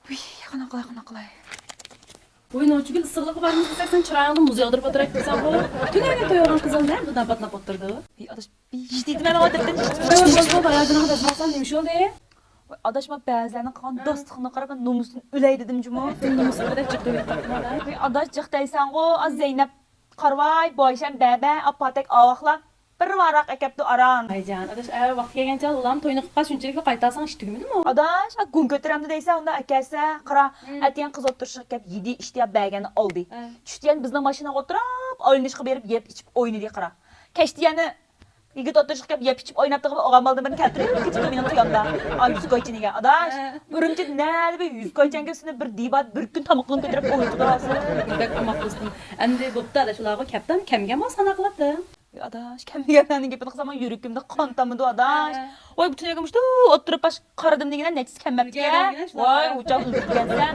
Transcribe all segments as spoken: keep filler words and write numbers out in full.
ۋۇي، قانداق قىلاي، قانداق قىلاي؟ ۋۇي، نوچىگۈل، ئىسسىقلىققا بارمىسا دېسەك، سەن چىرايىڭدىن مۇز ياغدۇرۇپ ئولتۇراي دېسەڭغۇ. تۈنۈگۈن تويغان قىزىڭ نەدە داپاتلاپ ئولتۇرىدۇ؟ ۋۇي، ئاداش، بىر يېتىدىمەن، دەپتەرنى يېتىپ. بولدى، بولدى، بايادىنىغا دەپ ئالسام نېمە ئىش بولدى؟ ۋۇي، ئاداش، مانا بەزىلەرنىڭ قىلغان داستىخىنىغا قاراپ، مەن نومۇستىن ئۆلەي دېدىم جۇمۇ. نومۇسۇڭ بىلەن جىق دۆۋىلىك قاپتىمەن. ۋۇي، ئاداش، جىق دەيسەنغۇ، ئا، زەينەپ، قارىۋاي، بويشەن، بەبە، ئاپاتەك، ئاۋاقلار. بىر ۋاراق ئەكەپتۇ ئاران. ۋايجان، ئاداش، ئە، ۋاقتى كەلگەن چاغدا ئۇلارمۇ توينى قىلىپ قال، شۇنچىلىكلا قايتالساڭ ئىش تۈگىمىدىمۇ؟ ئاداش، ئا، گۇڭ كۆتۈرەمدۇ دەيسەن، ئۇنداق ئەكەلسە، قارا، ئەتىگەن قىز ئولتۇرۇشىغا كەپ يېدى، ئىچتى يا بەرگەننى ئالدى. چۈشتە يەنە بىزنىڭ ماشىنىغا ئولتۇرۇپ، ئوينىشقا بېرىپ يەپ ئىچىپ ئوينىدى، قارا. كەچتە يەنە يىگىت ئولتۇرۇشقا كەپ يەپ ئىچىپ ئويناپتىغۇ، ئالغان مالدىن بىرنى كەلتۈرۈپ كېتىپتۇ مېنىڭ تويۇمدا. ئا، يۈز كويچىنىگە. ئاداش، ئۈرۈمچىدە نەدە بىر يۈز كويچەنگە سېنى بىر دېبات بىر كۈن تامىقىڭنى كۆتۈرۈپ ئوينىتىدۇ ھازىر. بەك ئوماق دوستۇم. ئەمدى بوپتۇ ئاداش، ئۇلارغۇ كەپتۇ، كەمگەن بولسا قانداق قىلاتتىڭ؟ ئاداش، كەمگەنلەرنىڭ گېپىنى قىلسام يۈرىكىمدە قان تامىدۇ ئاداش. ۋاي، بۇ تۈنۈگۈن مۇشۇ ئولتۇرۇپ باش قارىدىم دېگىنە نەچچىسى كەممەپتىكەن. ۋاي، ئۇچاق ئۈزۈپتىكەنسەن.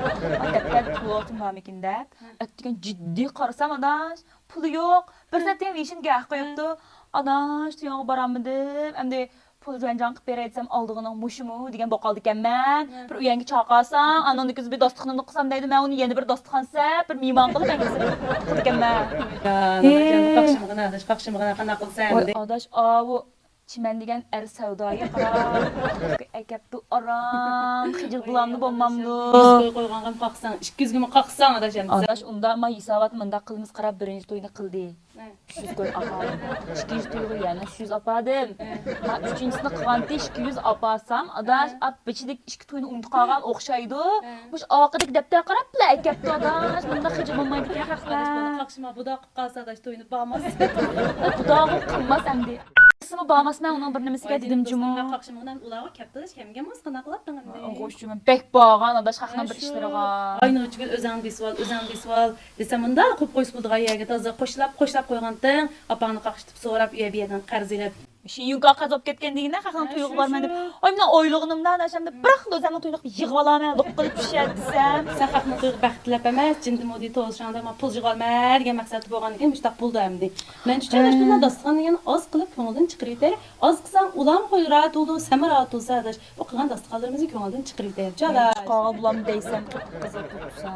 دەپتەردە پۇل ئالتۇن بارمىكىن دەپ ئەتىگەن جىددىي قارىسام ئاداش، پۇلى يوق. بىر سەت دېگەن ۋېيشىنگە ھەق قويۇپتۇ. ئاداش، تويۇڭغا بارالمىدىم. ئەمدى پۇل جۇەنجاڭ قىلىپ بېرەي دېسەم، ئالىدىغىنىڭ مۇشۇمۇ دېگەن بولۇپ قالىدىكەنمەن. بىر ئۆيەڭگە چاقىرساڭ، ئاندىن كېيىن بىر داستىخىنىمنى قىلسام دەيدۇ، مەن ئۇنى يەنە بىر داستىخان سەپ، بىر مېھمان قىلىپ، مەن كېسىلىپ قالىدىكەنمەن. قاقشىمىغىنا ئاداش، قاقشىمىغىنا، قانداق قىلسا ئەمدى؟ ئاداش، ئاۋۇ چىمەن دېگەن ئەر سەۋدايى قارا ئەكەپتۇ ئاران، خىجىل بولامدۇ بولمامدۇ؟ يۈز كوي قويغانغا قاقساڭ، ئىككى يۈزگىمۇ قاقساڭ ئاداش ئەمدى. ئاداش، ئۇنداق ما ھېسابات مۇنداق قىلىمىز، قارا، بىرىنچى توينى قىلدى. ئۈچ يۈز كوي ئاپاردىم. ئىككىنچى تويغا يەنە ئۈچ يۈز ئاپاردىم. ما ئۈچىنچىسىنى قىلغانتى ئىككى يۈز ئاپارسام، ئاداش، ئاپ بېشىدىكى ئىككى توينى ئۇنتۇپ قالغان ئوخشايدۇ. مۇشۇ ئارقىدىكى دەپتەرگە قاراپلا ئەكەپتۇ، ئاداش. مۇنداق خىجىل بولمايدىكەن خەقلەر. قاقشىما، بۇدا قىلىپ قالسا، ئاداش، توينى بارماس. بۇداغۇ قىلماس ئەمدى. قىلسىمۇ بارماسمەن ئۇنىڭ بىر نېمىسىگە دېدىم جۇمۇ. قاقشىما، ئۇلارغا كەپتۇ، ئاداش، كەمگەن بولسا قانداق قىلاتتىڭ ئەمدى؟ ئوغۇش جۇمۇ، بەك بارغان، ئاداش، خەقنىڭ بىر ئىشلىرىغا. ئاي نوچىگۈل، ئۆزۈڭ بېسىۋال، ئۆزۈڭ بېسىۋال. دېسەم، مۇنداق قويۇپ قويسا بولىدىغان يەرگە تازا قوشلاپ، قوشلاپ قويغانتىڭ، ئاپاڭنى قاقشىتىپ سوراپ، ئۇ يەر بۇ يەردىن قەرز ئېلىپ. شىنيۇنكا قەرز بولۇپ كەتكەن دېگىنە، خەقنىڭ تويىغا بارىمەن دەپ. ئي، مەن ئويلىغىنىمدا، ئاداش، ئەمدى بىراقلا ئۆزۈمنىڭ تويىنى قىلىپ يىغىۋالامەن، لوققا قىلىپ چۈشە دېسەم. سەن خەقنىڭ تويىغا بەختلەپ ئەمەس، جىندىمۇدى توزۇشاڭدا، مانا پۇل يىغالمە دېگەن مەقسەتتە بولغاندىكىن مۇشۇنداق بولدى ئەمدى. مەن ئۈچۈن ئاشۇنداق داستىخان دېگەن ئاز قىلىپ كۆڭۈلدىن چىقىرىۋېتەي. ئاز قىلساڭ ئۇلارمۇ راھەت بولىدۇ، سەنمۇ راھەت بولىسەن، ئاداش. بۇ قىلغان داستىخانلىرىمىزنى كۆڭۈلدىن چىقىرىۋېتەيلى، ئاداش. چىقارغان بولامدۇ دەيسەن، قىپقىزىل تۇرسا.